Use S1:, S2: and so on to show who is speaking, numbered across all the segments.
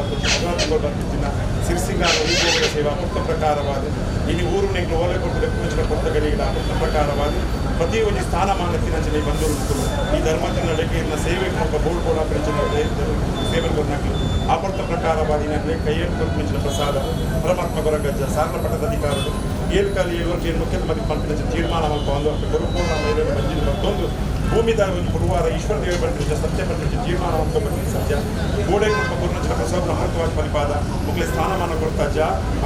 S1: ಬರ್ತದೆ, ಬರ್ತಿತ್ತಿನ ಸಿರಿಸಿಂಗಾರ ವೈಭೋಗದ ಸೇವಾ ಪುಟ್ಟ ಪ್ರಕಾರವಾದ ಇನಿ ಊರು ನೆಂಗ್ಲು ಓಲೆ ಕೊಟ್ಟು ಲೆಪ್ಪುಂಚಿನ ಕೊತ್ತಗಳಿಗಿಡ ಪುಟ್ಟ ಪ್ರಕಾರವಾದ ಪ್ರತಿ ಒಂಜಿ ಸ್ಥಾನಮಾನ ತಿನಂಚನೆ ಬಂದರು ಈ ಧರ್ಮದ ನಡಕೆ ಇನ್ನ ಸೇವೆ ಮುಖ ಬೋರ್ಡ್ ಬೋಡ ಪ್ರಿಂಚಿನ ಸೇವೆ ಕೊರ್ನಕ್ಲು ಆ ಪೊರ್ತ ಪ್ರಕಾರವಾದ ನಗಲೆ ಕೈಯಲ್ಲಿ ಕೊರ್ಪುಂಚಿನ ಪ್ರಸಾದ ಪರಮಾತ್ಮ ಕೊರಗಜ್ಜ ಸಾರ್ಲ ಪಟ್ಟದ ಅಧಿಕಾರರು ಏಳು ಕಾಲಿ ಏಳು ವರ್ಷ ಮುಖ್ಯಮಂತ್ರಿ ಪಂಪಿನ ತೀರ್ಮಾನ ಮಲ್ಪ ಒಂದು ಗುರುಪೂರ್ಣ ಮೇಲೆ ಬಂಜಿನ ಮತ್ತೊಂದು ಭೂಮಿದಾರ ಒಂದು ಗುರುವಾರ ಈಶ್ವರ ದೇವರು ಬಂದಿದ್ದ ಸತ್ಯ ಬಂದಿದ್ದ ತೀರ್ಮಾನ ಬಂದಿದ್ದ ಸತ್ಯ ಗೋಡೆ ಮುಖ ಗುರುನಂಚಿನ ಪ್ರಸಾದ ಅಮೃತವಾದ ಪರಿಪಾದ ಮುಗ್ಲೆ ಸ್ಥಾನಮಾನ ಕೊಡ್ತಾ ಜ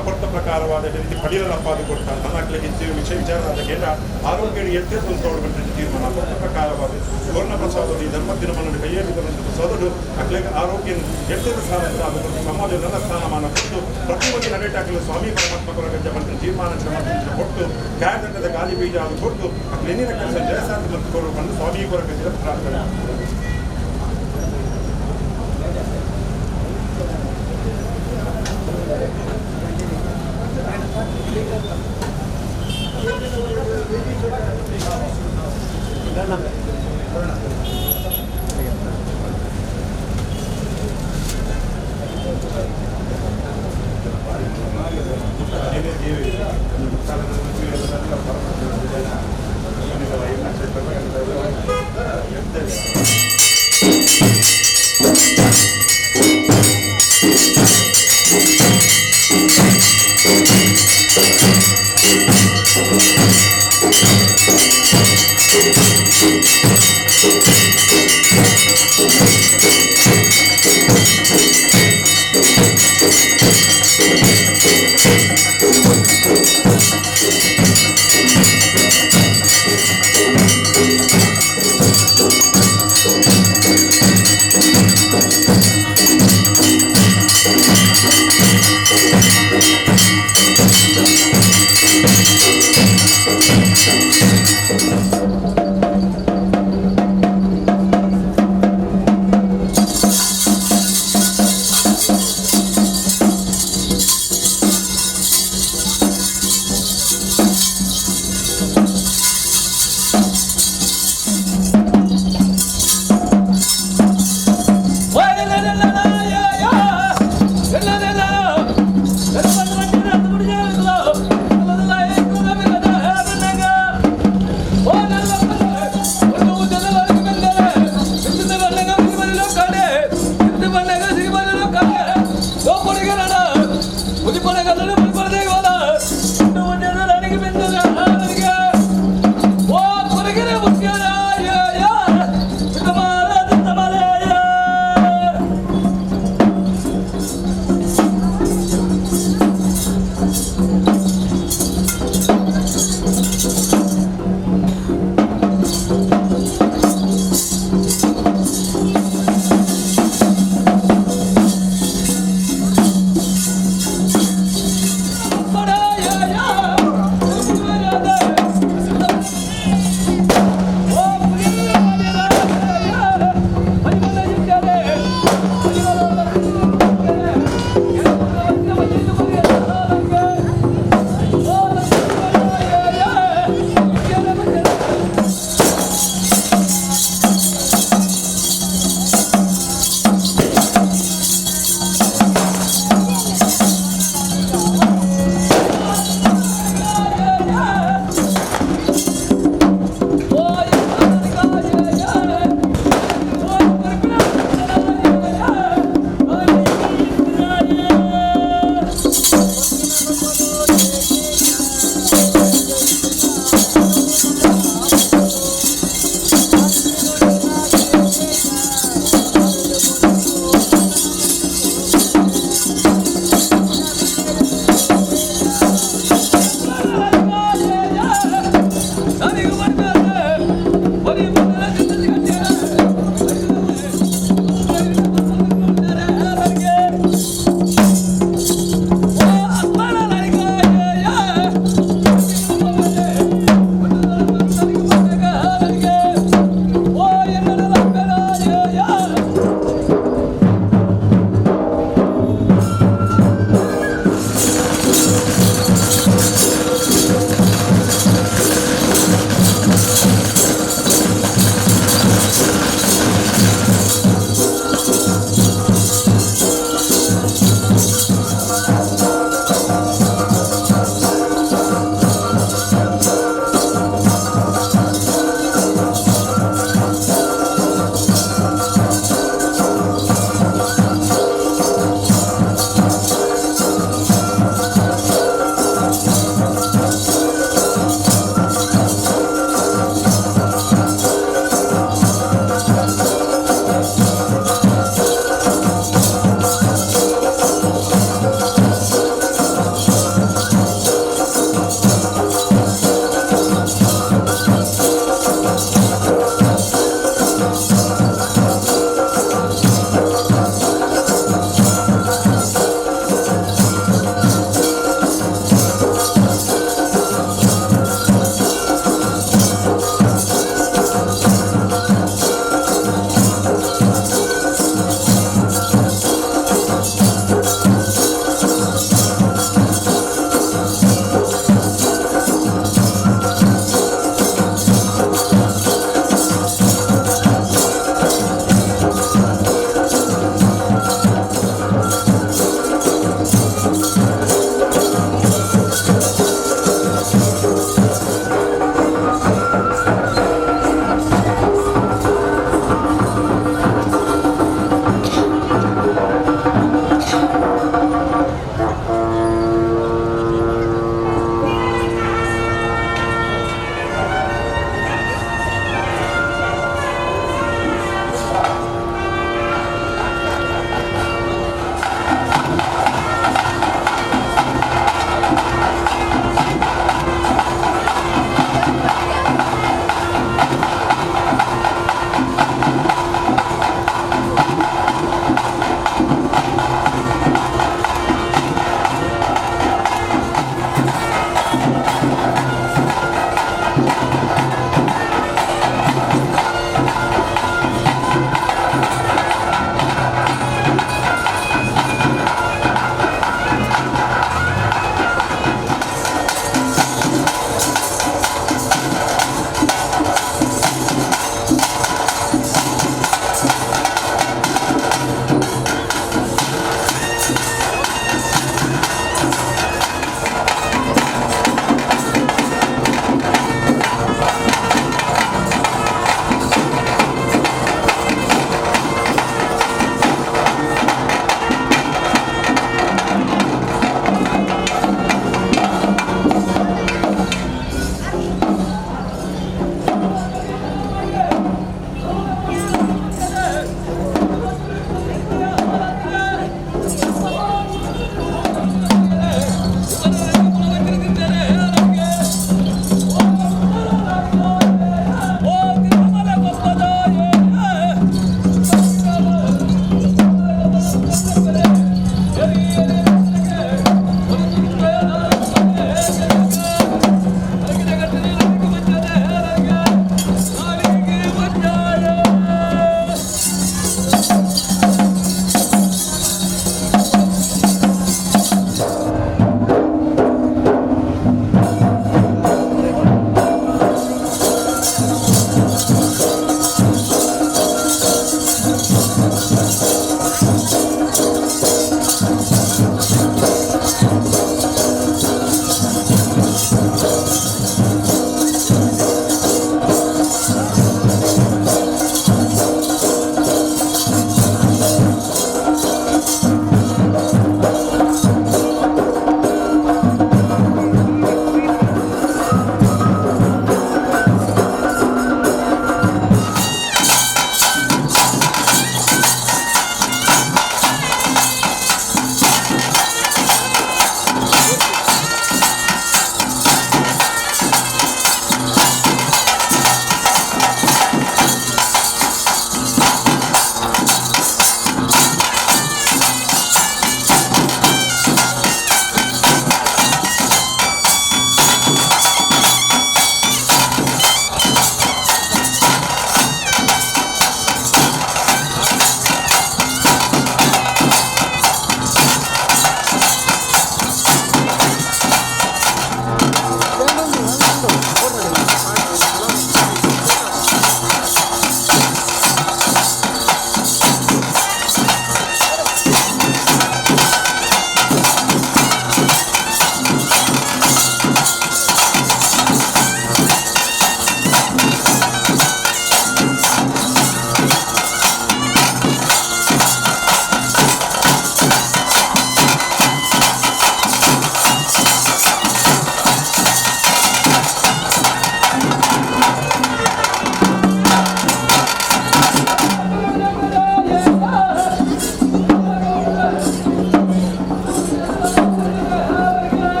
S1: ಅಪರ್ಥ ಪ್ರಕಾರವಾದ ರೀತಿ ಪಡಿಲಪ್ಪಾದ ಕೊಡ್ತಾ ನನ್ನ ಇತ್ತು ವಿಷಯ ವಿಚಾರ ಕೇಂದ್ರ ಆರೋಗ್ಯ ಎತ್ತರ ಬಂದಿದ್ದ ತೀರ್ಮಾನ ಅಪರ್ಥ ಪ್ರಕಾರವಾದ ಸುವರ್ಣ ಪ್ರಸಾದ ಈ ಧರ್ಮ ದಿನವನ್ನು ಕೈಯಲ್ಲಿ ಪ್ರಸಾದಡು ಅಕ್ಲೆಗೆ ಆರೋಗ್ಯ ಎತ್ತರ ಸ್ಥಾನ ಸಮಾಜ ನನ್ನ ಸ್ಥಾನಮಾನ ಕೊಟ್ಟು ಪ್ರತಿಯೊಂದು ನಡೆಟಾಗಲು ಸ್ವಾಮಿ ಪರಮಾತ್ಮ ಕೊರಗಜ್ಜ ಬಂದ ತೀರ್ಮಾನ ಕೊಟ್ಟು ಗಾಯದಂಡದ ಗಾಲಿ ಬೀಜ ಅದು ಕೊಟ್ಟು ಅಕ್ಲೆನಿನ ಕೆಲಸ ಜಯಸಾಧಿ ಮತ್ತು ಕೊಡು ಬಂದು ಸ್ವಾಮಿ ಕೊರಗಜ್ಜ ಪ್ರಾರ್ಥನೆ.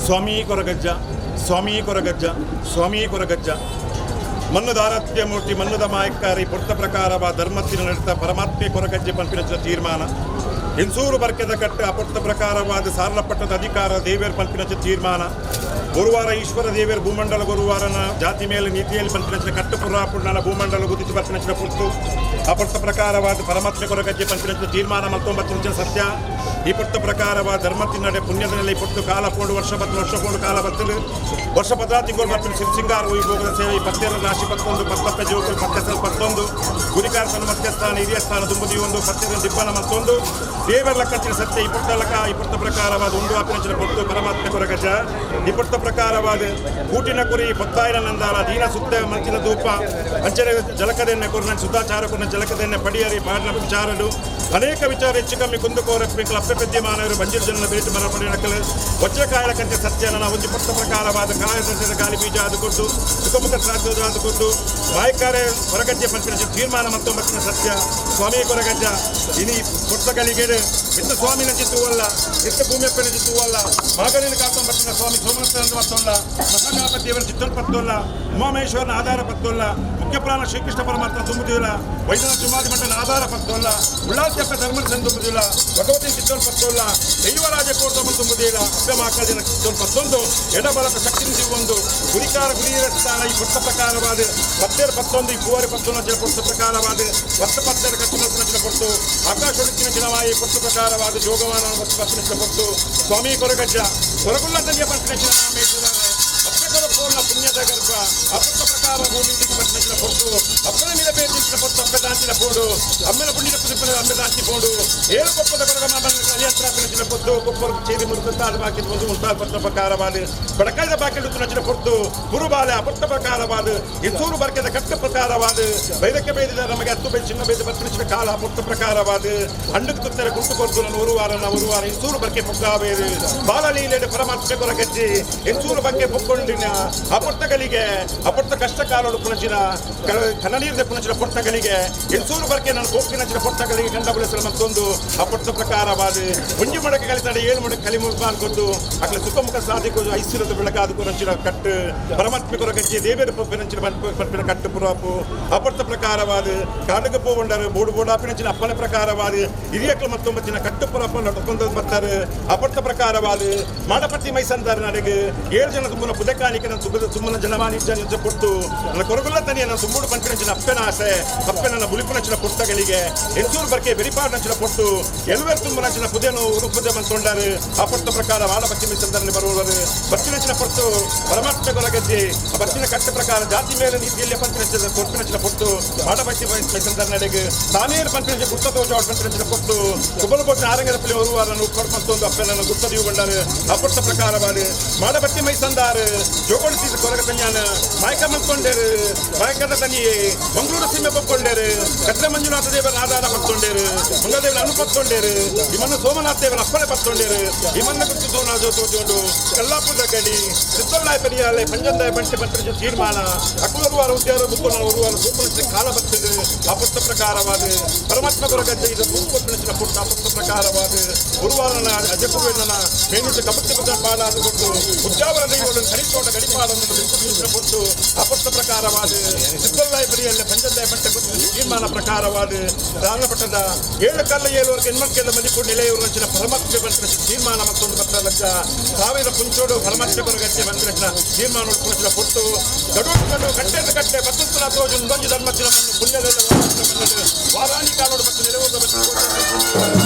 S1: ಸ್ವಾಮಿ ಕೊರಗಜ್ಜ, ಸ್ವಾಮಿ ಕೊರಗಜ್ಜ, ಸ್ವಾಮಿ ಕೊರಗಜ್ಜ. ಮನ್ನದ ಆರಾಧ್ಯ ಮೂರ್ತಿ, ಮನ್ನದ ಮಾಯಕಾರಿ ಪುರ್ತ ಪ್ರಕಾರವ ಧರ್ಮತ್ತಿನ ನಡೆತ ಪರಮಾತ್ಮೆ ಕೊರಗಜ್ಜೆ ಪನ್ಪಿನ ತೀರ್ಮಾನ. ಇನ್ಸೂರು ಬರ್ಕೆದ ಕಟ್ಟು ಅಪುರ್ತ ಪ್ರಕಾರವಾದ ಸಾರ್ಲಪಟ್ಟದ ಅಧಿಕಾರ ದೇವೇರ್ ಪನ್ಪಿನ ತೀರ್ಮಾನ. ಗುರುವಾರ ಈಶ್ವರ ದೇವೇರ್ ಭೂಮಂಡಲ ಗುರುವಾರನ ಜಾತಿ ಮೇಲೆ ನೀತಿಯಲ್ಲಿ ಪನ್ಪಿನ ಕಟ್ಟು ಪುರಾಪುಣ್ಣನ ಭೂಮಂಡಲ ಗುದಿಸಿ ಪನ್ಪಿನ ಪುರ್ತು ಅಪುರ್ತ ಪ್ರಕಾರವಾದ ಪರಮಾತ್ಮೆ ಕೊರಗಜ್ಜೆ ಪನ್ಪಿನ ತೀರ್ಮಾನ ಮತ್ತೊಂಬತ್ತಿನ ಸತ್ಯ. ಈ ಪುಟ್ಟ ಪ್ರಕಾರವಾದ ಧರ್ಮತ್ತಿನಡೆ ಪುಣ್ಯದ ನೆಲೆ ಪುಟ್ಟು ಕಾಲ ಪೋಡು ವರ್ಷ ಬತ್ತು ವರ್ಷ ಪೋಡು ಕಾಲ ಬತ್ತಲು ವರ್ಷ ಪದ್ರ ತಿಂಗಳು ಬರ್ತೀನಿ ಸಿಂಗಾರ ವೈಭೋಗದ ಸೇವೆ. ಪತ್ತೆರ ರಾಶಿ ಪತ್ತೊಂದು ಪತ್ತಪ್ಪ ಜೀವಕರು ಪತ್ತೆಸಲು ಪತ್ತೊಂದು ಗುರಿಕಾರ ತನ್ನ ಮಧ್ಯಸ್ಥಾನ ಹಿರಿಯ ಸ್ಥಾನ ದುಂಬುದಿ ಒಂದು ಪತ್ತೆರ ದಿಬ್ಬನ ಮತ್ತೊಂದು ದೇವರ ಲಕ್ಕಂಚಿನ ಸತ್ಯ. ಈ ಪುಟ್ಟ ಲಕ ಈ ಪುಟ್ಟ ಪ್ರಕಾರವಾದ ಉಂಡು ಆಪಿನಂಚಿನ ಪೊಟ್ಟು ಪರಮಾತ್ಮ ಕೊರಗಜ. ಈ ಪುಟ್ಟ ಪ್ರಕಾರವಾದ ಕೂಟಿನ ಕುರಿ ಪತ್ತಾಯಿನ ನಂದಾರ ದೀನ ಸುತ್ತ ಮಂಚಿನ ಧೂಪ ಅಂಚನೆ ಜಲಕದೆನ್ನೆ ಕೊರ್ನ ಸುದ್ದಾಚಾರ ಕೊರ್ನ ಜಲಕದೆನ್ನೆ ಪಡಿಯರಿ ಪಾಡಿನ ವಿಚಾರಡು ಅನೇಕ ವಿಚಾರ ಹೆಚ್ಚು ಕಮ್ಮಿ ಕುಂದುಕೋರ ಅಪ್ಪೆ ಪೆದ್ಯ ಮಾನವರು ಬಂಜಿರು ಜನ ಬೇಟು ಮರ ಪಡೆಯಕಲು ವಜ್ರಕಾಯಲ ಕಂತೆ ಸತ್ಯನ ಒಂಜಿ ಪುಟ್ಟ ಪ್ರಕಾರವಾದ ಕಾಯ ಗಾಳಿ ಬೀಜ ಅದು ಕೊಟ್ಟು ಸುಖಮುಖ ಸಾಧ್ಯ ಅದು ಕೊಟ್ಟು ಬಾಯ್ಕಾರೆ ಹೊರಗಜ್ಜೆ ಪಂಪಿನ ತೀರ್ಮಾನ ಮತ್ತೊಂಬತ್ತಿನ ಸತ್ಯ. ಸ್ವಾಮಿ ಕೊರಗಜ್ಜ ಇನಿ ಪುಟ್ಟಗಳಿಗೆ ಎತ್ತ ಸ್ವಾಮಿನ ಚಿತ್ತುವಲ್ಲ, ಎತ್ತ ಭೂಮಿಯಪ್ಪನ ಚಿತ್ತುವಲ್ಲ, ಮಾಗಲಿನ ಕಾತೊಂಬತ್ತಿನ ಸ್ವಾಮಿ ಸೋಮನಾಥ ಮತ್ತೊಲ್ಲ, ಮಹಾಗಣಪತಿ ದೇವರ ಚಿತ್ತೋಲ್ಪತ್ತೊಲ್ಲ, ಉಮಾಮಹೇಶ್ವರನ ಆಧಾರ ಪತ್ತೊಲ್ಲ, ಮುಖ್ಯ ಪ್ರಾಣ ಶ್ರೀಕೃಷ್ಣ ಪರಮಾತ್ಮ ತುಂಬುದಿಲ್ಲ, ವೈದ್ಯನಾಥ ಜುಮಾದಿ ಮಠನ ಆಧಾರ ಪತ್ತೊಲ್ಲ, ಉಳ್ಳಾಲ್ತ್ಯಪ್ಪ ಧರ್ಮದ ತುಂಬುದಿಲ್ಲ, ಭಗವತಿ ಚಿತ್ತೋಲ್ಪತ್ತೊಲ್ಲ, ದೈವರಾಜ ಕೋರ್ತಮ ತುಂಬುದಿಲ್ಲ, ಅಪ್ಪಮಾಕಾದಿನ ಚಿತ್ತೋಲ್ಪತ್ತೊಂದು ಎಡಬಲದ ಶಕ್ತಿ ಒಂದು ಗುರಿಕಾರ ಗುರಿಯ ಸ್ಥಾನ ಈ ಪುಟ್ಟ ಪ್ರಕಾರವಾದ ಪತ್ತೆರ ಪತ್ತೊಂದು ಈ ಪೂವರಿ ಪತ್ತೊಂದು ಪುಟ್ಟ ಪ್ರಕಾರವಾದ ಪತ್ತ ಪತ್ತೆರ ಕಟ್ಟು ಪೊಟ್ಟು ಆಕಾಶ ಚಿನವಾಯಿ ಪುಟ್ಟ ಪ್ರಕಾರವಾದ ಜೋಗವಾನ ಪತ್ತಿನ ಪೊಟ್ಟು ಸ್ವಾಮಿ ಕೊರಗಜ್ಜ ಕೊರಗುಲ್ಲ ತಂದೆಯ ಪಟ್ಟಿನ ಅಪ್ಪೆಕೊರ ಪೂರ್ಣ ಪುಣ್ಯದ ಗರ್ಭ ಅಪ್ಪತ್ತ ಪ್ರಕಾರ ಭೂಮಿ ಪಟ್ಟಿನ ಪೊಟ್ಟು ಅಪ್ಪನ ಮೇಲೆ ಬೇತಿನ ಪೊಟ್ಟು ಅಪ್ಪೆ ದಾಂಚಿನ ಪೋಡು ಅಮ್ಮನ ಪುಣ್ಯದ ಪುದಿಪ್ಪನ ಅಮ್ಮೆ ದಾಂಚಿ ಪೋಡು ಏಳು ಕೊಪ್ಪದ ಕೊರಗ ಮಾಮನ ಕಲಿಯತ್ರ ಪಿನಚಿನ ಪೊಟ್ಟು ಕೊಪ್ಪರು ಚೇರಿ ಮುರುಕಂತಾದ ಬಾಕಿ ಒಂದು ಮುಂತಾದ ಪಟ್ಟ ಪ್ರಕಾರವಾದ ಬಡಕಾಯದ ಬಾಕಿ ನಚಿನ ಪೊಟ್ಟು ಗುರುಬಾಲೆ ಅಪಟ್ಟ ಪ್ರಕಾರವಾದ ಇಸೂರು ಬರ್ಕೆದ ಕಟ್ಟ ಪ್ರಕಾರವಾದ ವೈರಕ್ಕೆ ಬೇದಿದ ನಮಗೆ ಹತ್ತು ಬೇದ ಚಿನ್ನ ಬೇದ ಪತ್ತಿನ ಕಾಲ ಪೊಟ್ಟ ಪ್ರಕಾರವಾದ ಹಣ್ಣು ತುತ್ತರ ಕುಂಟು ಕೊರ್ದು ನನ್ನ ಒಂದು ವಾರ ಒಂದು ವಾರ ಇಸೂರು ಬರ್ಕೆ ಪೊಕ್ಕಾವೇರು ಬಾಲಲೀಲೆ ಪರಮಾತ್ಮೆ ಕೊರಗಜ್ಜಿ ಇಸೂರು ಬಗ್ಗೆ ಪೊಕ್ಕೊಂಡಿನ ಅಪೊರ್ತಗಳಿಗೆ ಅಪೊರ್ತ ಕಷ್ಟ ಕಾಲೋಡು ಪುನಚಿನ ಕನನೀರ್ದ ಪುನಚಿನ ಪೊರ್ತಗಳಿಗೆ ಇಸೂರು ಬರ್ಕೆ ನಾನು ಪೋಕ್ಕಿನಚಿನ ಪೊರ್ತಗಳಿಗೆ ಗಂಡ ಬಳಸಲು ಮತ್ತೊಂದು ಅಪೊರ್ತ ಪ್ರಕಾರವಾದ ಒಂಜಿ ಮಡಕೆ ಕಲಿತಾಡೆ ಏಳು ಮಡಕೆ ಕಲಿ ಕೊಟ್ಟು ಅಕಲ ಸುಖಮುಖ ಸಾಧಿಕು ಐಶ್ವರ್ಯದ ಬೆಳಕಾದ ಕುರಂಚಿನ ಕಟ್ಟು ಪರಮಾತ್ಮೆ ಕೊರಗಜ್ಜಿ ದೇವೇರ ಪೊಪ್ಪಿನಂಚಿನ ಪಂಪಿನ ಕಟ್ಟು ಪುರಾಪು ಅಪೊರ್ತ ಪ್ರಕಾರವಾದ ಕಾಡುಗ ಪೋವಂಡರು ಬೋಡು ಬೋಡಾಪಿನಂಚಿನ ಅಪ್ಪನ ಪ್ರಕಾರವಾದ ಹಿರಿಯಕ್ಲು ಮತ್ತೊಂಬತ್ತಿನ ಕಟ್ಟು ಪುರಪ್ಪ ನಡ್ಕೊಂಡು ಬರ್ತಾರೆ ಅಪೊರ್ತ ಪ್ರಕಾರವಾದ ಮಾಡಪಟ್ಟಿ ಮೈಸಂದಾರ ನಡೆಗೆ ಏಳು ಜನ ತುಂಬ ಪುದಕಾಣಿಕೆ ಸುಖದ ತುಂಬನ ಜನಮಾನಿ ಇಜ್ಜಾನಿ ಪೊರ್ತು ನನ್ನ ಕೊರಗುಲ್ಲ ತನಿಯ ನನ್ನ ತುಂಬುಡು ಪನ್ಪಿನಂಚಿನ ಅಪ್ಪೆನ ಆಸೆ ಅಪ್ಪೆನ ಬುಲಿಪುನಂಚಿನ ಪೊರ್ತಗಳಿಗೆ ಎಂಚೂರು ಬರ್ಕೆ ಬೆರಿಪಾಡಂಚಿನ ಪೊರ್ತು ಎಲ್ವೇರ್ ತುಂಬನಂಚಿನ ಪುದೆನು ಉರು ಪುದೆ ಬಂತೊಂಡಾರು ಆ ಪೊರ್ತು ಪ್ರಕಾರ ವಾಡ ಪಶ್ಚಿಮ ಚಂದ್ರನಲ್ಲಿ ಬರುವವರು ಬಚ್ಚಿನಂಚಿನ ಪೊರ್ತು ಪರಮಾತ್ಮ ಕೊರಗಜ್ಜಿ ಆ ಬಚ್ಚಿನ ಕಟ್ಟ ಪ್ರಕಾರ ಜಾತಿ ಮೇಲೆ ನೀತಿಯಲ್ಲಿ ಪಂಪಿನಂಚಿನ ಕೊರ್ಪಿನಂಚಿನ ಪೊರ್ತು ವಾಡ ಪಶ್ಚಿಮ ಚಂದ್ರನಡೆಗೆ ತಾನೇರು ಪಂಪಿನಂಚಿನ ಗುರ್ತ ತೋಜ ಪಂಪಿನಂಚಿನ ಪೊರ್ತು ಕುಬಲ ಪೊಟ್ಟು ಆರಂಗದ ಪಿಲಿ ಒರುವಾರನ್ನು ಉಪ್ಪಡ್ ಮತ್ತೊಂದು ಅಪ್ಪನನ್ನು ಗುರ್ತ ದೀವುಗೊಂಡಾರು ಆ ಪೊರ್ತ ಪ್ರಕಾರವಾಡು ಮಾಡಬಟ್ಟಿ ಮೈಸಂದಾರು ಜೋಗೋಳಿಸಿದ ಕೊರಗ ತನ್ಯಾನ ಮಾಯಕ ಮಂತ್ಕೊಂಡೇರು ಮಾಯಕದ ತನಿಯೇ ಮಂಗಳೂರು ಸೀಮೆ ಪಕ್ಕೊಂಡೇರು ಕಟ್ರೆ ಮಂಜುನಾಥ ದೇವರ ಆಧಾರ ಪತ್ಕೊಂಡೇರು ಮಂಗಳದೇವರ ಅನುಪತ್ಕೊಂಡೇರು ಇಮನ್ನ ಸೋಮನಾಥ ದೇವರ ಅಪ್ಪಣೆ ಪತ್ಕೊಂಡೇರು ಇಮನ್ನ ಗುರ್ತು ಸೋನಾಜೋ ತೋಜೋಡು ಕಲ್ಲಾಪುರ ಗಡಿ ಸಿದ್ದಲ್ಲಾಯ ಪೆರಿಯಾಲೆ ಪಂಜಂದಾಯ ಬಂಟೆ ಪಂಪಿನ ತೀರ್ಮಾನ ಅಕ್ಕುವರುವಾರ ಉದ್ಯಾರ ಬುಕ್ಕನ ಒರುವಾರ ಸೂಪನ ಕಾಲ ಬತ್ತಿದು ಅಪುತ್ತ ಪ್ರಕಾರವಾದ ಪರಮಾತ್ಮ ಕೊರಗಜ್ಜೆ ಇದು ಪುಟ್ಟ ಪುಟ್ಟ ಅಪುತ್ತ ಪ್ರಕಾರವಾದ ಗುರುವಾರನ ಅಜಕುರುವಿನ ಮೇನಿತ ಕಪತ್ತಿ ಪದ ಪಾಡಾದ ಕೊಟ್ಟು ಉದ್ಯಾವರ ದೈವಗಳನ್ನು ಕರಿತೋಟ ಗಡಿಪಾಡನ್ನು ಕೊಟ್ಟು ಅಪುತ್ತ ಪ್ರಕಾರವಾದ ಸಿದ್ದಲ್ಲಾಯ ಪೆರಿಯಲ್ಲೆ ಪಂಜಂದಾಯ ಬಂಟೆ ಪಂಪಿನ ತೀರ್ಮಾನ ಪ್ರಕಾರವಾದ ದಾನಪಟ್ಟದ ಏಳು ಕಲ್ಲ ಏಳುವರೆಗೆ ಎನ್ಮಕ್ಕೆಲ್ಲ ಮದಿಪು ನಿಲೆಯವರು ಅಂಚಿನ ಪರಮಾತ್ಮ ಬಂಟಿನ ತೀರ್ಮಾನ ಮತ್ತೊಂದು ಪತ್ರ ಲಕ್ಷ ಸಾವಿರ ಪುಂಚೋಡು ಪರಮಾತ್ಮ ಕೊರಗಜ್ಜೆ ಬಂಟಿನ ತೀರ್ಮಾನ ಉಟ್ಕೊಂಡಿನ ಪೊಟ್ಟು ಗಡು ಗಡು ಕಟ್ಟೆ ಕಟ್ಟೆ ಬತ್ತುತ್ತನ ತೋಜು ಒಂದೊಂದು ಧರ್ಮತ್ತಿನ ಮಣ್ಣು ಪುಣ್ಯದಲ್ಲ ವಾರಾಣಿ ಕಾಲೋಡು ಮತ್ತು ನೆಲೆಯೂರು ಮತ್ತು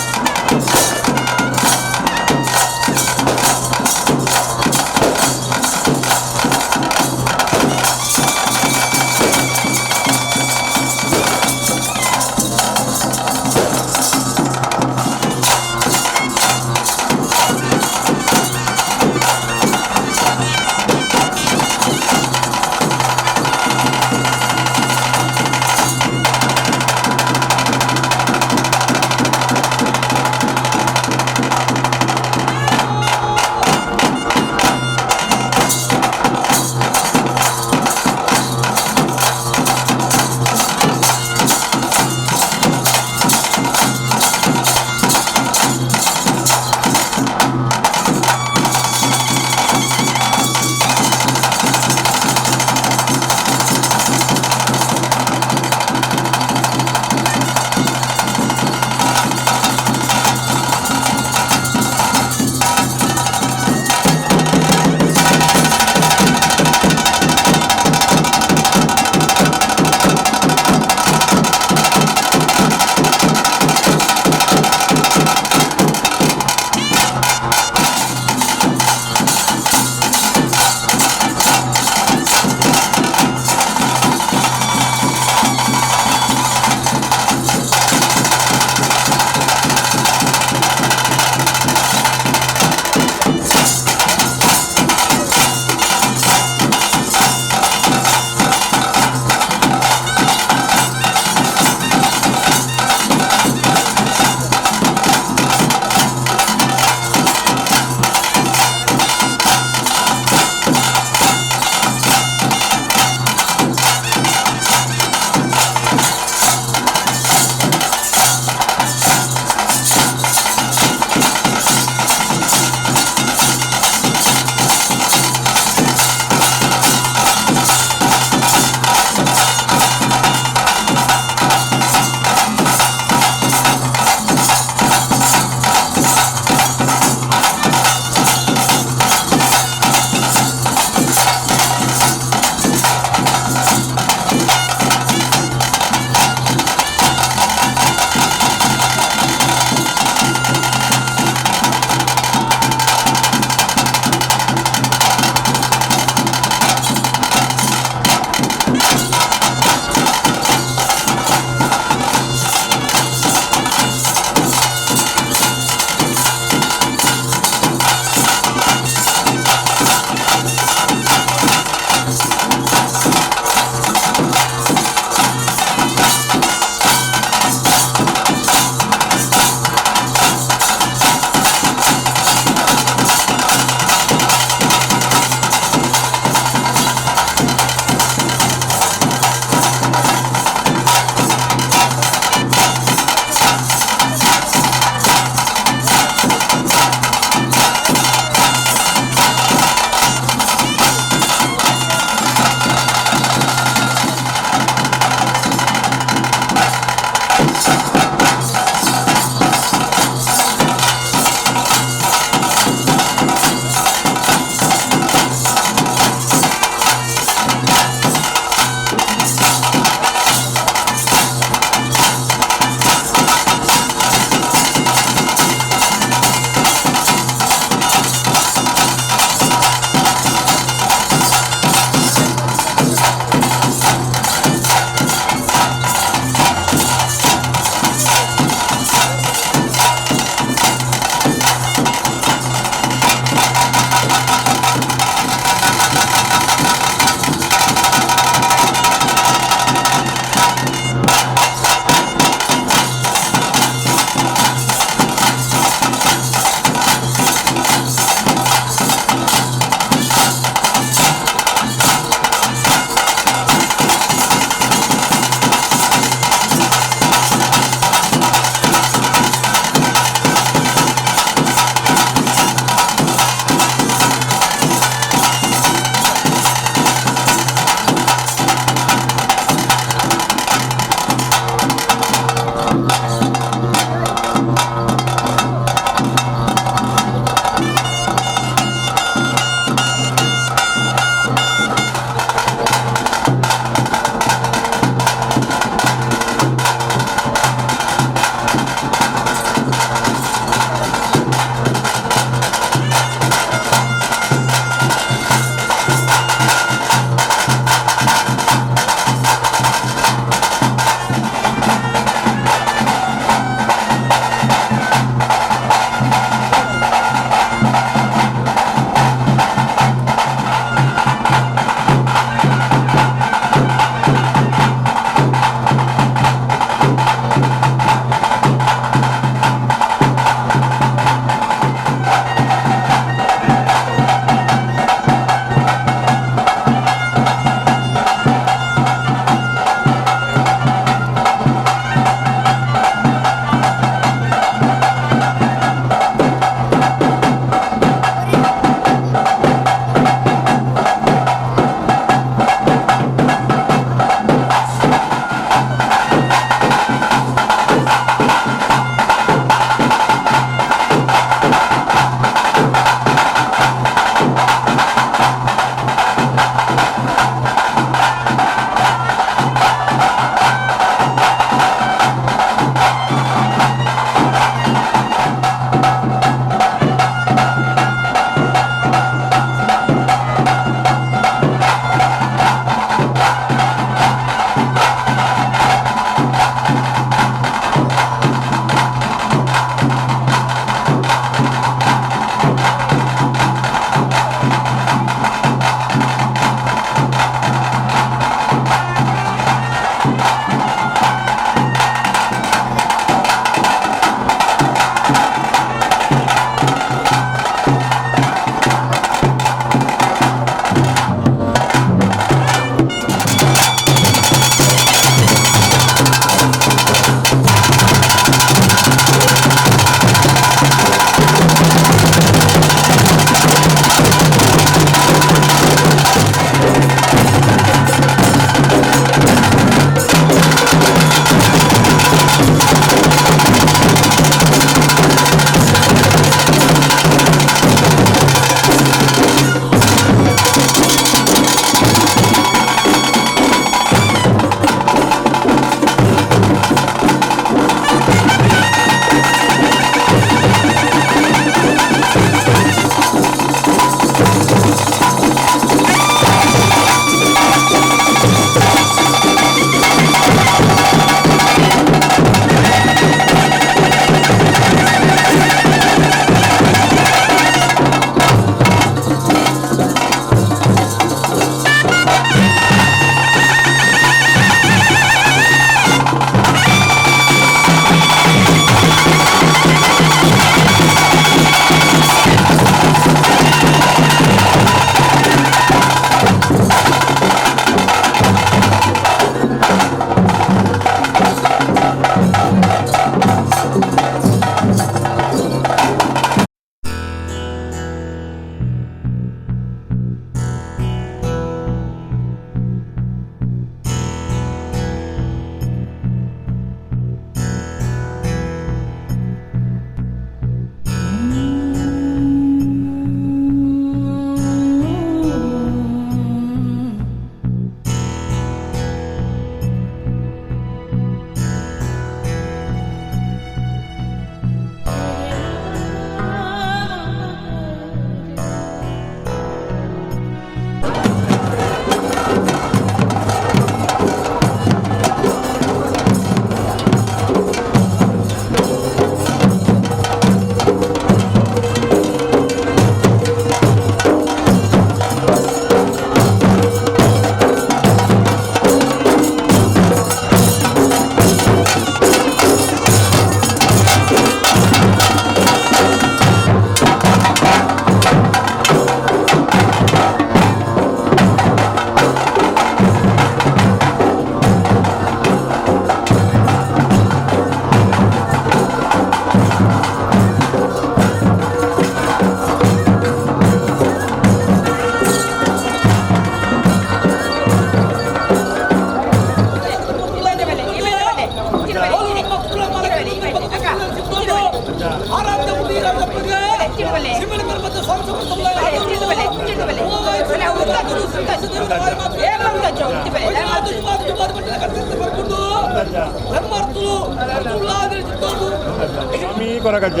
S1: ಸ್ವಾಮಿ ಕೊರಗಜ್ಜ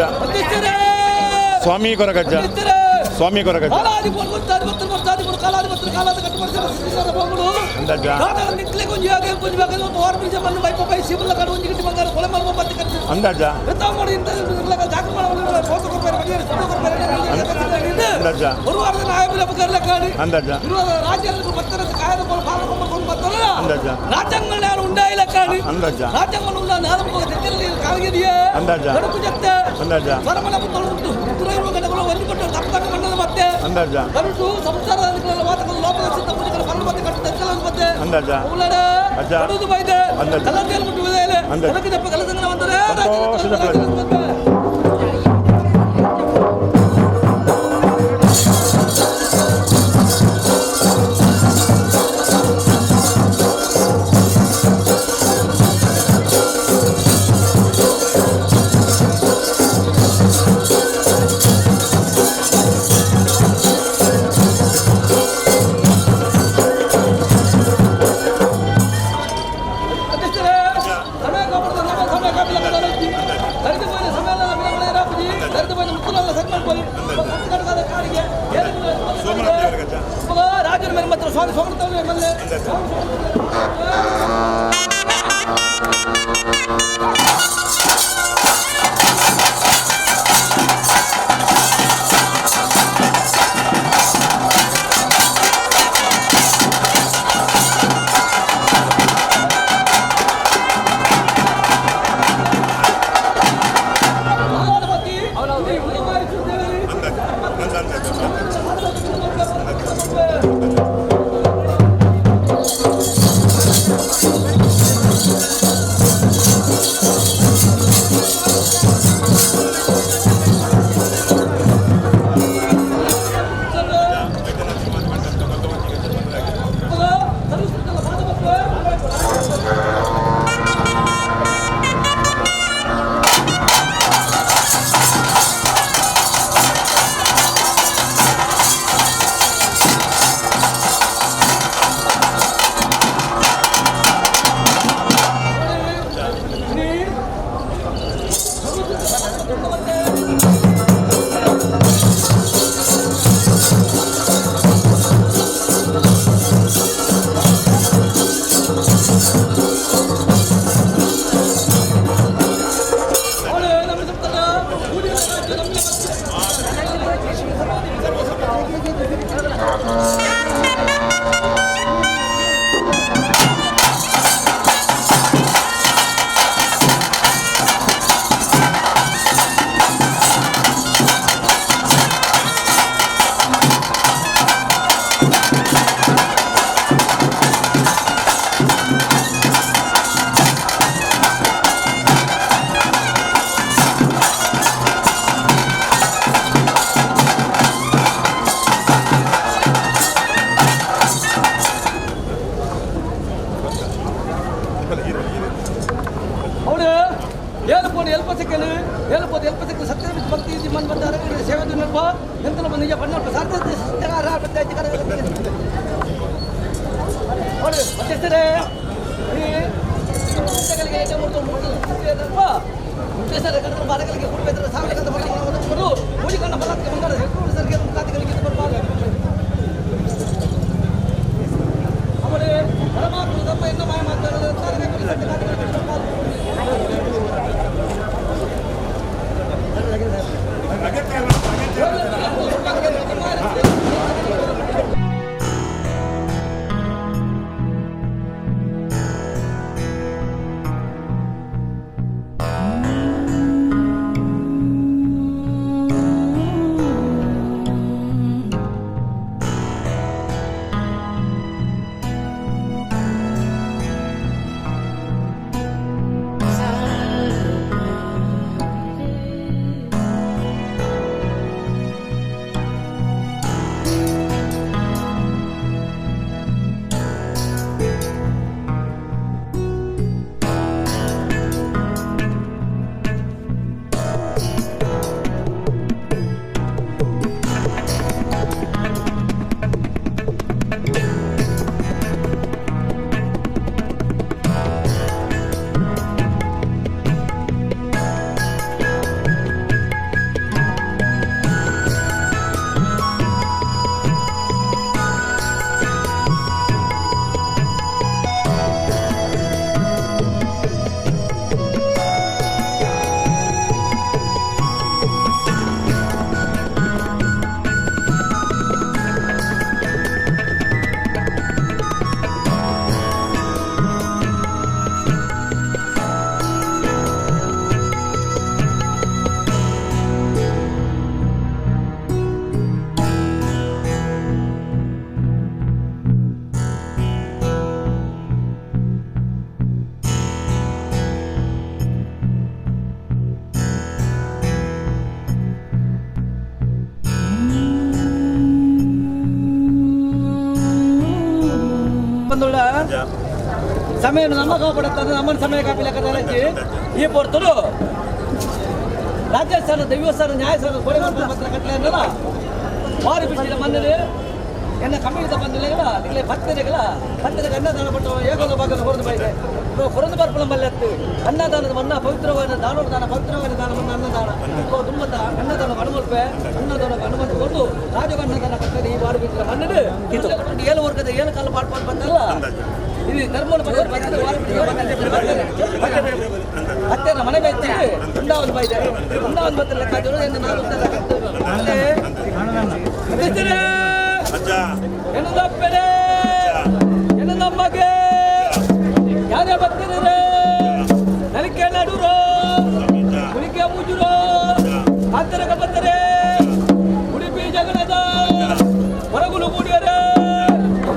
S1: ಸ್ವಾಮಿ ಕೊರಗಜ್ಜ ಸ್ವಾಮಿ ಕೊರಗಜ್ಜ ಅಂದಾಜ ಅಂದಾಜ ಅಂದಾಜ ಅಂದಾಜ ಅಂದಾಜ ಅಂದಾಜ ಅಂದಾಜ ಅಂದಾಜ ಅಂದಾಜ ಅಂದಾಜ ಅಜ್ಜ ಅಂದಾಜ ಅಂದಾಜ ಸಂತೋಷದ ಪ್ರಜೆ.
S2: ಬಂದುಳ್ಳ ಸಮಯ ನಮ್ಮ ಕಾಪಾಡುತ್ತದೆ ನಮ್ಮ ಸಮಯ ಕಾಪಿಲಕ್ಕ ಈ ಪೊರ್ತುಡು ರಾಜಸ್ಥಾನ ದೈವಸ್ಥಾನ ನ್ಯಾಯಸ್ಥಾನ ಕೊಡೆ ಪತ್ರ ಕಟ್ಟಲೆ ಅನ್ನಲ್ಲ ವಾರಿ ಬಿಟ್ಟಿದ ಮನ್ನರು ಎನ್ನ ಕಮ್ಮಿದ ಬಂದಿಲ್ಲ ಇಲ್ಲೇ ಪತ್ತೆಗಳ ಪತ್ತೆಗೆ ಅನ್ನದಾನ ಪಟ್ಟು ಏಕೋದ ಭಾಗದ ಹೊರದು ಬೈದೆ ಹೊರದು ಬರ್ಪಣ ಮಲ್ಲೆತ್ತು ಅನ್ನದಾನದ ಮನ್ನ ಪವಿತ್ರವಾದ ದಾನೋಡ ದಾನ ಪವಿತ್ರವಾದ ದಾನ ಮನ್ನ ಅನ್ನದಾನ ತುಂಬದ ಅನ್ನದಾನ ಅನುಮಲ್ಪೆ ಅನ್ನದಾನ ಅನುಮತಿ ಕೊಟ್ಟು ರಾಜ ಅನ್ನದಾನ ಕಟ್ಟದೆ ಈ ವಾರ ಬಿಟ್ಟಿದ ಮನ್ನರು ಏಳು ವರ್ಗದ ಏಳು ಕಾಲ ಪಾಡ್ಪಾಡು ಬಂದಲ್ಲ ಇದು ಧರ್ಮದ ಹತ್ತಿರ ಮನೆ ಬೈತೀವಿ ಉಂಡಾವನ್ ಬೈದೆ ಉಂಡಾವನ್ ಬತ್ತ ಲೆಕ್ಕ என்னதப்பனே என்னதம்மகே யாரே பத்திரரே நலிக்க நடுரோ குளிக்க மூஜுரோ ஆத்தரக பத்தரே உடுப்பி ஜகனத ಹೊರಗುಲು ಮೂಡಿಯರೇ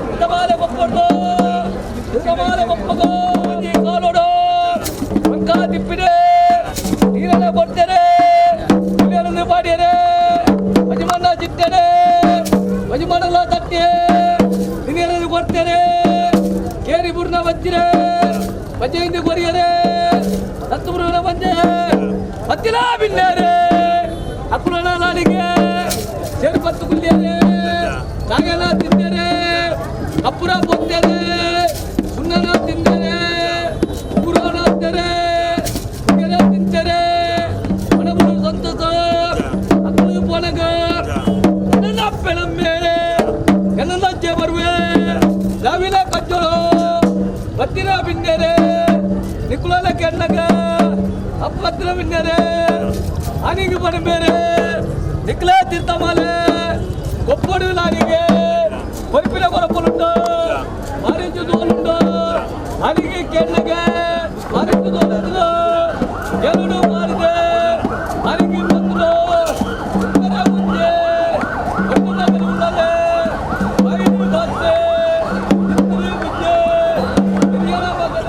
S2: ಉತ್ತಮಾಲೆ ಒಪ್ಪೊಡ್ದು ಉತ್ತಮಾಲೆ ಒಪ್ಪಗೋ ಕಾಲೋಡು ಮಂಕಾ ತಿಪ್ಪಿದೆ ನೀರೆಲ್ಲ ಕೊಡ್ತೇನೆ ಹುಲಿಯರನ್ನು ಪಾಡಿಯರೇ ಮಜಮನ್ನ ಚಿತ್ತೇನೆ ಮಜಮನಲ್ಲ ತಟ್ಟೆ ನೀರೆಲ್ಲ ಕೊಡ್ತೇನೆ ಕೇರಿ ಬುರ್ನ ಬಚ್ಚಿರೆ ಬಜ್ಜೆಯಿಂದ ಕೊರಿಯರೇ ಹತ್ತು ಬಂದೆ ಹತ್ತಿರ ಬಿನ್ನೇರೆ ಅಕ್ಕುಲನ ನಾಡಿಗೆ ಸೇರ್ಪತ್ತು ಕುಲ್ಲಿಯರೇ ಕಾಗೆಲ್ಲ ತಿಂದರೆ ಕಪ್ಪುರ ಪೊತ್ತೇನೆ ಸುಣ್ಣನ ತಿಂದರೆ ಪೂರನ ತಿಂದರೆ ತಿಂತಾರೆ ಮನಬುರು ಸಂತಸ ಅಕ್ಕಳು ಪೊನಗ ನನ್ನ ಪೆಣಮ್ಮೆ என்னந்தாச்சே வருவே ದಾವಿಲ ಕಜ್ಜೋಳು ಬತ್ತಿರ ಬಿನ್ನೇರೆ ನಿಕುಲಲ ಕೆಣ್ಣಗ ಅಪ್ಪತ್ತಿರ ಬಿನ್ನೇರೆ ಅನಿಗೆ ಬಡಬೇರೆ ನಿಕ್ಲ ತೀರ್ಥಮಾಲೆ ಕೊಪ್ಪಡು ನಾನಿಗೆ ಕೊಯ್ಪಿನ ಕೊರಪುಲುಂಡು ಮಾರಿಂಚು ದೋಲುಂಡು ಅನಿಗೆ ಕೆಣ್ಣಗೆ ಮಾರಿಂಚು ದೋಲುಂಡು ಎರಡು ಮಾರಿದೆ ಅನಿಗೆ ಬಂದು ಮುಂದೆ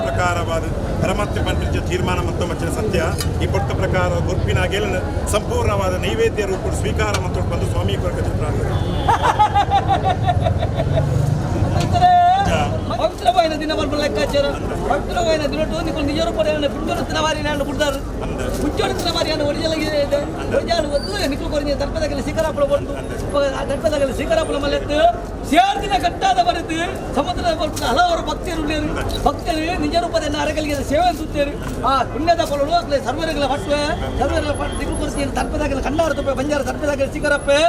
S1: ಪ್ರಕಾರವಾದ ಪರಮಾತ್ಮ ಪಂಪಿಂಚ ತೀರ್ಮಾನ ಮತ್ತು ಮಚ್ಚಿನ ಸತ್ಯ ಈ ಪೊಟ್ಟ ಪ್ರಕಾರ ಗುರ್ಪಿನ ಗೆಲನ ಸಂಪೂರ್ಣವಾದ ನೈವೇದ್ಯ ರೂಪ ಸ್ವೀಕಾರ ಮತ್ತು ಬಂದು ಸ್ವಾಮಿ ಕೊರಕ ಚಿತ್ರ
S2: ಪವಿತ್ರವಾದ ದಿನ ಲೆಕ್ಕಾಚಾರ ಪವಿತ್ರವಾದ ದಿನ ನಿಜ ರೂಪದ ಪಿಂಡೊರುತ್ತಿನ ವಾರಿ ನಾನು ಕುಡ್ದಾರು ಮುಚ್ಚೊಡುತ್ತಿನ ವಾರಿ ನಾನು ಒಡಿಜಲಗೆ ಇದೆ ಒಡಿಜಾಲು ಒದ್ದು ನಿಕ್ಕಲು ಕೊರಿഞ്ഞ ತರ್ಪದಗಲ ಶಿಖರಾಪುರ ಬಂದು ತರ್ಪದಗಲ ಶಿಖರಾಪುರ ಮಲೆತ್ತು ಸೇರ್ದಿನ ಕಟ್ಟಾದ ಬರೆದು ಸಮುದ್ರದ ಬಲ್ಪದ ಹಲವಾರು ಭಕ್ತರು ಉಳ್ಳೇರು ಭಕ್ತರು ನಿಜ ರೂಪದ ಅರಗಲಿಗೆ ಸೇವೆ ಸುತ್ತೇರು ಆ ಪುಣ್ಯದ ಕೊಳಲು ಅಕ್ಲೆ ಸರ್ವರುಗಳ ಪಟ್ಟುವೆ ಸರ್ವರುಗಳ ಪಟ್ಟು ನಿಕ್ಕಲು ಕೊರಿಸಿ ತರ್ಪದಗಲ ಕಣ್ಣಾರ ತುಪ್ಪೆ ಬಂಜಾರ ತರ್ಪದಗಲ ಶಿಖರಪ್ಪೆ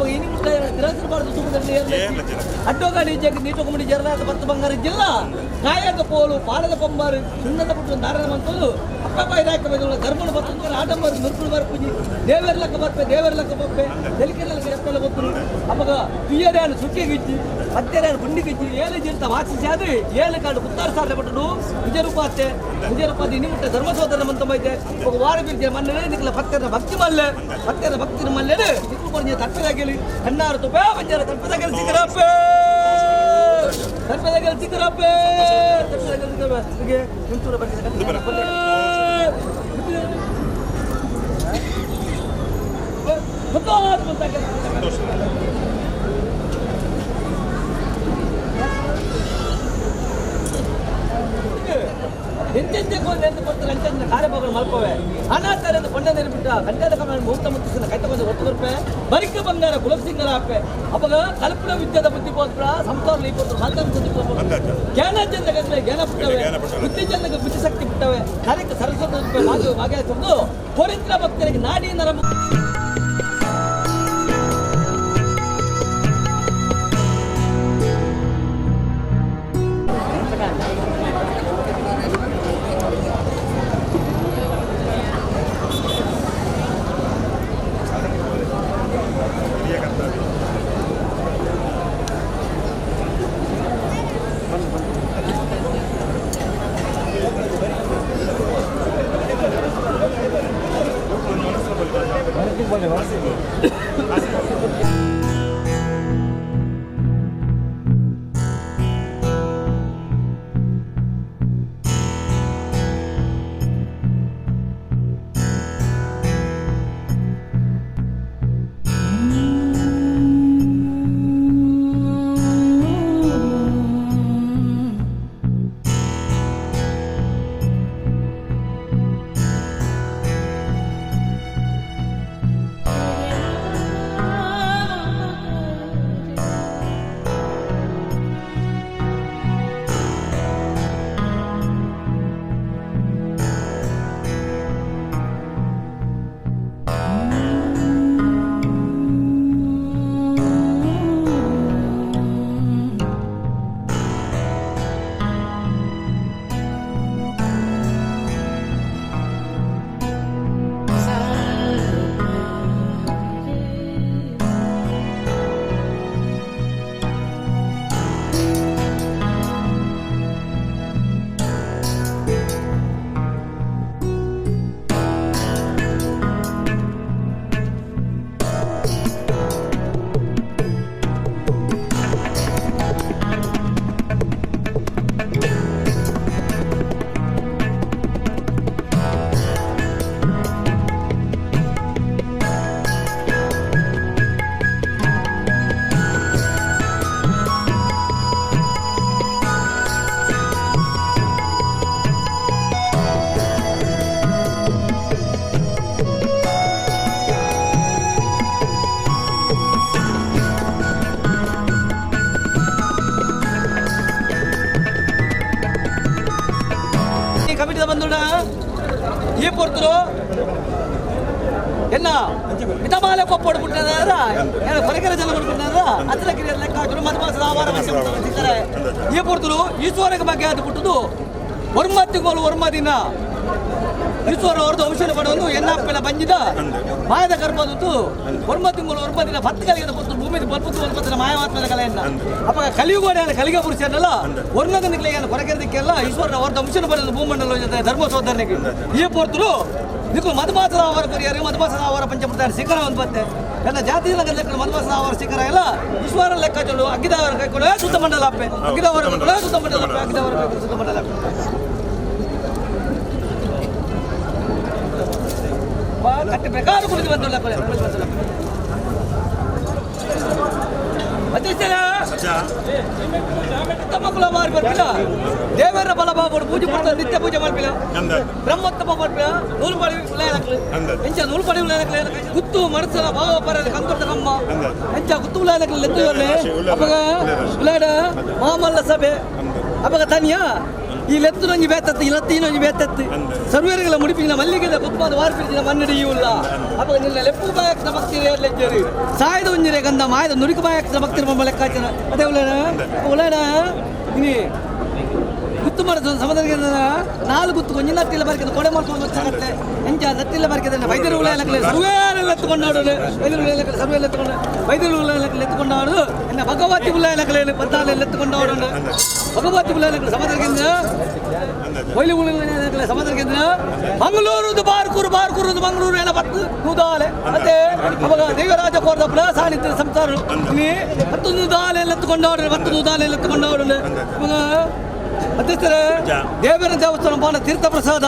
S2: ಇನಿ ಮುಟ್ಟ ತಿರಸ್ಕರಬಾರದು ಸುಖದಲ್ಲಿ ಅಡ್ಡೋಗಾಡಿ ಜಗ್ ನೀಟೊಕುಮಡಿ ಜರನಾಥ ಪತ್ತು ಬಂಗಾರ ಜಿಲ್ಲಾ ಕಾಯಕ ಪೋಲು ಪಾಲದ ಪಂಬಾರು ಸುಣ್ಣದ ಪುಟ್ಟು ನಾರಾಯಣ ಮಂತೋದು ಅಪ್ಪ ಬಾಯಿ ಧರ್ಮನ ಬತ್ತು ಆಡಂಬರು ನುರ್ಕುಳು ಬರ್ಪುಜಿ ದೇವರ ಲೆಕ್ಕ ಬರ್ಪೆ ದೇವರ ಲೆಕ್ಕ ಬಪ್ಪೆ ತೆಲಿಕೆಲ್ಲ ಎಪ್ಪೆಲ್ಲ ಗೊತ್ತು ಅಪ್ಪಗ ತುಯ್ಯರ್ಯಾನು ಸುಕ್ಕಿಗಿಜ್ಜಿ ಪತ್ತೆರ್ಯಾನು ಗುಂಡಿಗಿಜ್ಜಿ ಏಳು ಜೀರ್ತ ವಾಚಿಸಿ ಅದು ಏಳು ಕಾಡು ಕುತ್ತಾರು ಸಾಧನೆ ಪಟ್ಟು ನಿಜರೂಪಾತೆ ನಿಜರೂಪಾತಿ ನಿಮಿಟ್ಟ ಧರ್ಮ ಸೋದರ ಮಂತ ಮೈತೆ ఒక ವಾರ ಬಿರ್ಜೆ ಮನ್ನೆ ನಿಕ್ಕಲ ಪತ್ತೆರ ಭಕ್ತಿ ಮಲ್ಲೆ ಪತ್ತೆರ ಭಕ್ತಿ ಮಲ್ಲೆ ನಿಕ್ಕಲು ಕೊರ್ಜೆ ತರ್ಪದಾಗಲಿ ಕಣ್ಣಾರು ತುಪ್ಪೆ ಬಂಜಾರ ತರ್ಪದಾಗಲಿ ಸಿಕ್ಕರಪ್ಪೆ ತರ್ಪದಾಗಲಿ ಸಿಕ್ಕರಪ್ಪೆ ತರ್ಪದಾಗಲಿ ಸಿಕ್ಕರಪ್ಪೆ ಮುಂಚೂರ ಎಂತೆಂತೆ ಕಾರ್ಯಭಾಗಗಳು ಮಲ್ಪವೆ ಅನಾಥರಿಂದ ಕೊಂಡ ಬಿಟ್ಟ ಕಂಡದ ಕಮಲ ಮುಹೂರ್ತ ಮುತ್ತಿಸಿನ ಕೈತ ಕೊಂದು ಒಟ್ಟು ಬರ್ಪೆ ಬರಿಕ ಬಂಗಾರ ಗುಲಬ್ ಸಿಂಗರ ಅಪ್ಪೆ ಅವಾಗ ಕಲ್ಪನ ವಿದ್ಯೆದ ಬುದ್ಧಿ ಪೋತ್ರ ಸಂಸಾರ ಲೀಪೋತ್ರ ಸಂತಾನ ಬುದ್ಧಿ ಪೋತ್ರ ಜ್ಞಾನ ಚಂದ್ರಕ್ಕೆ ಜ್ಞಾನ ಪುಟ್ಟವೆ ಬುದ್ಧಿ ಚಂದ್ರಕ್ಕೆ ಬುದ್ಧಿಶಕ್ತಿ ಪುಟ್ಟವೆ ಕಾರ್ಯಕ್ಕೆ ಸರಸ್ವತಿ ಮಾಧು ಭಾಗ್ಯ ಕೊರಿತ್ರ ಭಕ್ತರಿಗೆ ನಾಡಿ ನರ ಈ ಪೊರ್ತುಡು ಎನ್ನ ಮಿತಮಾಲೆ ಕೊಪ್ಪಡು ಪುಟ್ಟದಾರ ಏನ ಕೊರಕೆರೆ ಜನ ಪುಟ್ಟದಾರ ಅತ್ರ ಕಿರಿಯ ಲೆಕ್ಕಾಚಾರ ಮಧುಮಾಸದ ಆವಾರ ಸಿಕ್ಕರೆ. ಈ ಪೊರ್ತುಡು ಈಶ್ವರಗೆ ಬಗ್ಗೆ ಅದು ಪುಟ್ಟುದು ಒರ್ಮ ತಿಂಗಳು ಒರ್ಮ ದಿನ ಈಶ್ವರ ಅವ್ರದ್ದು ಔಷಧ ಪಡೋದು ಎನ್ನಪ್ಪನ ಬಂಜಿದ ಮಾಯದ ಕರ್ಪದುತ್ತು ಒರ್ಮ ತಿಂಗಳು ಒರ್ಮ ದಿನ ಪತ್ತು ಕಲಿಗೆ ಪೊತ್ತು ಭೂಮಿ ಬಲ್ಪುತ್ತು ಒಲ್ಪತ್ತಿನ ಮಾಯವಾತ್ಮದ ಕಲೆಯನ್ನ. ಅಪ್ಪ ಕಲಿಯುಗೋಡೆ ಕಲಿಗ ಪುರುಷನಲ್ಲ ಒರ್ಮದ ನಿಕ್ಲೆಗೆ ಕೊರಕೆರೆದಿಕ್ಕೆಲ್ಲ ಈಶ್ವರನ ಅವ್ರದ್ದು ಔಷಧ ಪಡೆದು ಭೂಮಂಡಲ ಜೊತೆ ಧರ್ಮ ಸೋದರನಿಗೆ. ಈ ಪೊರ್ತುಡು ನಿಕ್ಕು ಮಧುಮಾಸದ ಆವಾರ ಕೊರಿಯರು ಮಧುಮಾಸದ ಆವಾರ ಪಂಚಮೃತ ಶಿಖರ ಒಂದು ಬತ್ತೆ ಎಲ್ಲ ಜಾತಿ ಲೆಕ್ಕ ಮಧುಮಾಸದ ಆವಾರ ಶಿಖರ ಎಲ್ಲ ಈಶ್ವರ ಲೆಕ್ಕ ಚೊಲ್ಲು ಅಗ್ಗಿದವರ ಕೈಕೊಳ್ಳೆ ಸುತ್ತ ಮಂಡಲ ಅಪ್ಪೆ ಅಗ್ಗಿದವರ ಕೈಕೊಳ್ಳೆ ಸುತ್ತ ಮಂಡಲ ಅಪ್ಪೆ ಅಗ್ಗಿದವರ ಕೈಕೊಳ್ಳೆ ಸುತ್ತ ಮಂಡಲ ಅಪ್ಪೆ. ಕಟ್ಟಿ ಪ್ರಕಾರ ಕುಳಿತು ಬಂದುಲ್ಲ ಕುಳಿತು ಬಂದುಲ್ಲ ಉತ್ತಮ ಕುಲ ಮಾರಿ ಬರ್ಪಿಲ್ಲ ದೇವರ ಬಲ ಬಾಬು ಪೂಜೆ ಮಾಡ್ತಾರೆ ನಿತ್ಯ ಪೂಜೆ ಮಾಡ್ಪಿಲ್ಲ ಬ್ರಹ್ಮೋತ್ತಮ ಮಾಡ್ಪಿಲ್ಲ ನೂಲು ಪಡಿ ಉಳ್ಳಾಯನಕ್ಲು ಎಂಚ ನೂಲು ಪಡಿ ಉಳ್ಳಾಯನಕ್ಲು ಗುತ್ತು ಮನಸ್ಸನ ಭಾವ ಪರ ಕಂಕೊಡ್ತ ಕಮ್ಮ ಎಂಚ ಗುತ್ತು ಉಳ್ಳಾಯನಕ್ಲು ಲೆತ್ತು ಅಪ್ಪಗ ಉಳ್ಳಾಡ ಮಾಮಲ್ಲ ಸಭೆ ಅಪ್ಪಗ ತನಿಯ ಈ ಲೆತ್ತು ನಂಜಿ ಬೇತತ್ತು ಈ ಲತ್ತಿ ನಂಜಿ ಬೇತತ್ತು ಸರ್ವೇರುಗಳ ಮುಡಿಪಿನ ಮಲ್ಲಿಗೆದ ಕುತ್ಪಾದ ವಾರ್ಪಿಡಿನ ಮನ್ನಡಿ ಉಲ್ಲ ಅಪ್ಪಗ ನಿನ್ನ ಲೆಪ್ಪು ಬಾಯಕ್ನ ಭಕ್ತಿ ಲೆಜ್ಜರು ಸಾಯದ ಒಂಜಿರೆ ಗಂಧ ಮಾಯದ ನುರಿಕು ಬಾಯಕ್ನ ಭಕ್ತಿ ಲೆಕ್ಕಾಚನ ಅದೇ ಉಳ್ಳಾಡ ಉಳ್ಳಾಡ ಇನಿ ಗುತ್ತು ಮಾಡೋದು ಸಮುದ್ರಕ್ಕೆ ನಾಲ್ಕು ಗುತ್ತು ಕೊಂಚ ನತ್ತಿಲ್ಲ ಬರ್ಕಿದ ಕೊಡೆ ಮಾಡ್ಕೊಂಡು వచ్చాಗತ್ತೆ ಎಂಚ ನತ್ತಿಲ್ಲ ಬರ್ಕಿದ ವೈದ್ಯರು ಉಳ್ಳಾಯನಕ್ಲೆ ಸರ್ವೇರೆಲ್ಲ ಎತ್ತುಕೊಂಡಾಡು ವೈದ್ಯರು ಉಳ್ಳಾಯನಕ್ಲೆ ಸರ್ವೇರೆಲ್ಲ ಎತ್ತುಕೊಂಡು ವೈದ್ಯರು ಉಳ್ಳಾಯನಕ್ಲೆ ಎತ್ತುಕೊಂಡಾಡು ಎನ್ನ ಭಗವತಿ ಉಳ್ಳಾಯನಕ್ಲೆ ಪದ್ದಾಲೆಲ್ಲ ಎತ್ತುಕೊಂಡಾಡು ಭಗವತಿ ಉಳ್ಳಾಯನಕ್ಲೆ ಸಮುದ್ರಕ್ಕಿಂದ ಒಯ್ಲಿ ಉಳ್ಳಾಯನಕ್ಲೆ ಸಮುದ್ರಕ್ಕಿಂದ ಮಂಗಳೂರು ಬಾರ್ಕೂರು ಬಾರ್ಕೂರು ಮಂಗಳೂರು ಏನ ಪತ್ತು ನೂದಾಲೆ ಮತ್ತೆ ಅವಾಗ ದೇವರಾಜ ಕೋರ್ದಪ್ಪನ ಸಾಣಿತ್ಯ ಸಂಸಾರ ನೀ ಹತ್ತು ನೂದಾಲೆ ಎತ್ತುಕೊಂಡಾಡು ಹತ್ತು ನೂದಾಲೆ ಎತ್ತುಕೊಂಡಾಡು ಇವಾಗ ಅಧ್ಯಕ್ಷರೇ ದೇವರ ದೇವಸ್ಥಾನ ಪೋನ ತೀರ್ಥ ಪ್ರಸಾದ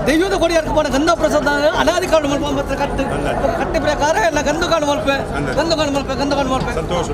S2: ದೈವದ ಕೊಡಿಯಾರ್ಕ ಪೋನ ಗಂಧ ಪ್ರಸಾದ ಅನಾದಿ ಕಾಡು ಮಲ್ಪ ಮಾತ್ರ ಕಟ್ಟು ಕಟ್ಟಿ ಪ್ರಕಾರ ಎಲ್ಲ ಗಂಧ ಕಾಡು ಮಲ್ಪೆ ಗಂಧ ಕಾಡು ಮಲ್ಪೆ ಗಂಧ ಕಾಡು ಮಲ್ಪೆ.
S1: ಸಂತೋಷ.